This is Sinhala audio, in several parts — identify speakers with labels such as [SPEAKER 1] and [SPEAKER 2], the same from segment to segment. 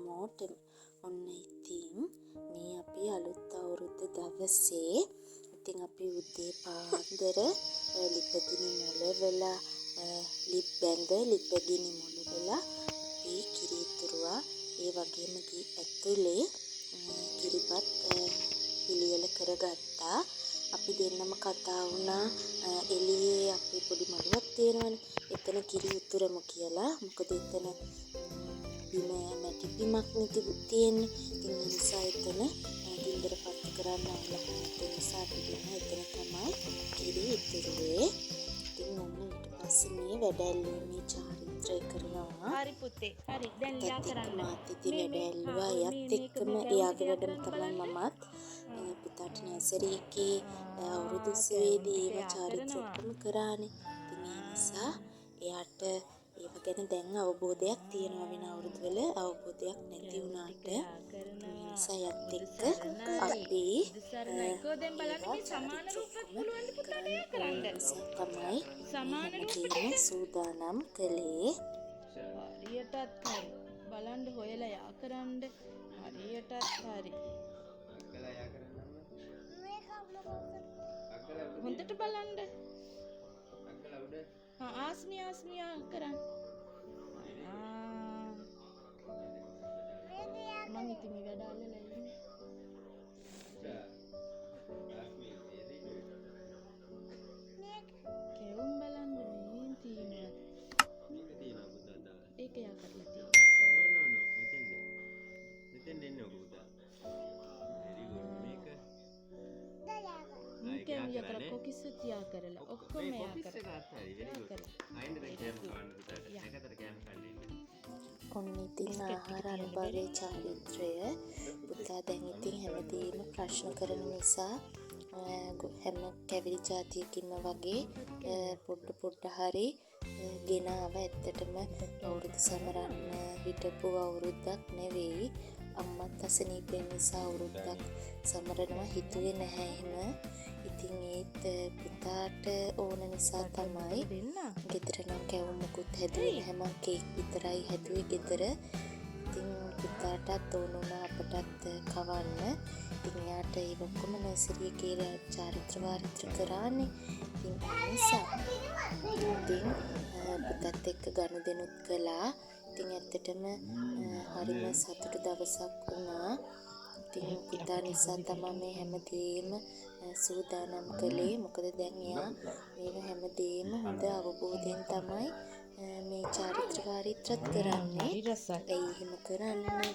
[SPEAKER 1] හැමෝටම. ඔන්න ඉතින් මේ අපි අලුත් අවුරුද්ද දවසේ ඉතින් අපි උදේ පාන්දර ලිපගිනි මොලවලා, ලිප් බැඳ ලිපගිනි මොලවලා අපි කිරි ඉතුරුවා. ඒ වගේම ගේ ඇතුලේ කිරිබත් පිළියෙල කරගත්තා. අපි දෙන්නම කතා වුණා එළියේ අපේ පොඩි මළුවක් තියෙනවනේ, එතන කිරි උතුරමු කියලා. මොකද එතන බිම මැටි බිමක් නේ තියෙන්නේ. ඉතින් ඒ නිසා එතන ගින්දර පත්තු කරන්න අවුලක් නැති නිසා අපි දෙන්න එතන තමයි කිරි ඉතුරුවේ. ඉතින් ඔන්න ඊට පස්සේ මේ වැඩ ඇල්ලීමේ චාරිත්‍රය කරනවා.
[SPEAKER 2] හරි පුතේ. හරි. දැන් ලියා කරන්න.
[SPEAKER 1] මාත් ඉතින් වැඩ ඇල්ලුවා. එයත් එක්කම එයාගේ වැඩම තමයි මමත්. පුතාට නර්සරි එකේ අවුරුදු උත්සවයේදී ඒව චාරිත්‍ර ඔක්කොම කරානේ. ඉතින් ඒ නිසා එයාට ඒව ගැන දැන් අවබෝධයක් තියෙනවා, වෙන අවුරුදු වල අවබෝධයක් නැති වුණාට. ඉතින් ඒ නිසා එයත් එක්ක අපි
[SPEAKER 2] දැන් බලන්න මේ සමාන රූපත් පුළුවන් ද පුතාට එයා කරන්න?
[SPEAKER 1] නිසා තමයි හැමදේම සූදානම් කළේ.
[SPEAKER 2] හරියටත් හරි. බලන්න හොයලා යා කරන්න. හරියටත් හරි. හොඳට බලන්න. ආස්මි ආස්මි කරන්න. මං ඉතින් මේ වැඩ අල්ලලා ඉන්නේ. කෙවුම් බලන්න මේන් තියෙනවා.
[SPEAKER 3] මේක තියෙනවා පුතා තව.
[SPEAKER 2] ඒක යා කරලා තියෙනවා.
[SPEAKER 3] නෝ නෝ නෝ, මෙතෙන්ද. මෙතෙන්ද එන්නේ ඔක පුතා. Very good. මේක
[SPEAKER 2] මුන් කැම් යා කරලා, කොකිස් යා කරලා, ඔක්කොම යා කරලා.
[SPEAKER 3] හරි, very good. ආයෙත් දැන් කෑම කවන්න පුතාට. නැකතට කෑම කන්න එන්න.
[SPEAKER 1] ඔන්න ඉතින් ආහාර අනුභවයේ චාරිත්‍රය. පුතා දැන් ඉතින් හැමදේම ප්‍රශ්න කරන නිසා හැම කැවිලි ජාතියකින්ම වගේ පොඩ පොඩ හරි ගෙනාව. ඇත්තටම අවුරුදු සමරන්න හිටපු අවුරුද්දක් නෙවෙයි. අම්මත් අසනීපෙන් නිසා අවුරුද්දක් සමරනවා හිතුවේ නැහැ එහෙම. ඉතින් ඒත් පුතාට ඕන නිසා තමයි. ගෙදර නම් කැවුම් මුකුත් හැදුවේ නැහැ, මං කේක් විතරයි හැදුවේ ගෙදර. ඉතින් පුතාටත් ඕන වුණා අපටත් කවන්න. ඉතින් එයාට ඒ ඔක්කොම නර්සරි එකේ චාරිත්‍ර වාරිත්‍ර කරානේ. ඉතින් ඒ නිසා ඉතින් පුතත් එක්ක ගනුදෙනුත් කළා. ඉතින් ඇත්තටම හරිම සතුටු දවසක් වුණා. ඉතින් පුතා නිසා තමයි මේ හැමදේම සූදානම් කළේ. මොකද දැන් එයා මේව හැමදේම හොඳ අවබෝධයෙන් තමයි මේ චාරිත්‍ර වාරිත්‍රත් කරන්නේ. ඇයි එහෙම කරන්නේ?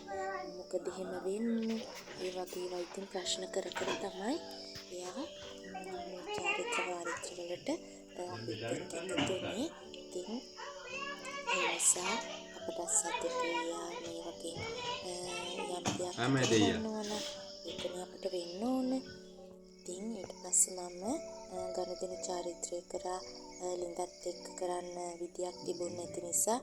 [SPEAKER 1] මොකද එහෙම වෙන්නේ? ඒ වගේ ඒවා ඉතින් ප්‍රශ්න කර කර තමයි එයා මේ චාරිත්‍ර වාරිත්‍ර වලට අපිත් එක්ක එකතු වුණේ. ඉතින් ඒ නිසා අපටත් සතුටුයි එයා මේ වගේ යම් දෙයක් කරනවා නම් ඒකනේ අපිට වෙන්න ඕන. ඉතින් ඊට පස්සේ මම ගනුදෙනු චාරිත්‍රය කරා. ලිඳත් එක්ක කරන්න විදියක් තිබුණ නැති නිසා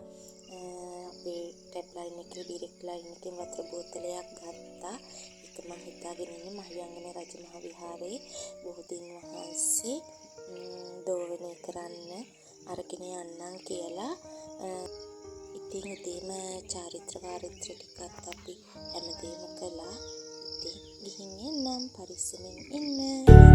[SPEAKER 1] අපේ ටැප් ලයින් එකේ ඩිරෙක්ට් ලයින් එකෙන් වතුර බෝතලයක් ගත්තා. ඒක මං හිතාගෙන ඉන්නේ මහියංගන රජමහා විහාරයේ බෝධීන් වහන්සේ දෝවනය කරන්න අරගෙන යන්නම් කියලා. ඉතින් උදේම චාරිත්‍ර වාරිත්‍ර ටිකත් අපි හැමදේම කළා. ඉතින් ගිහින් එන්නම්, පරිස්සමෙන් ඉන්න.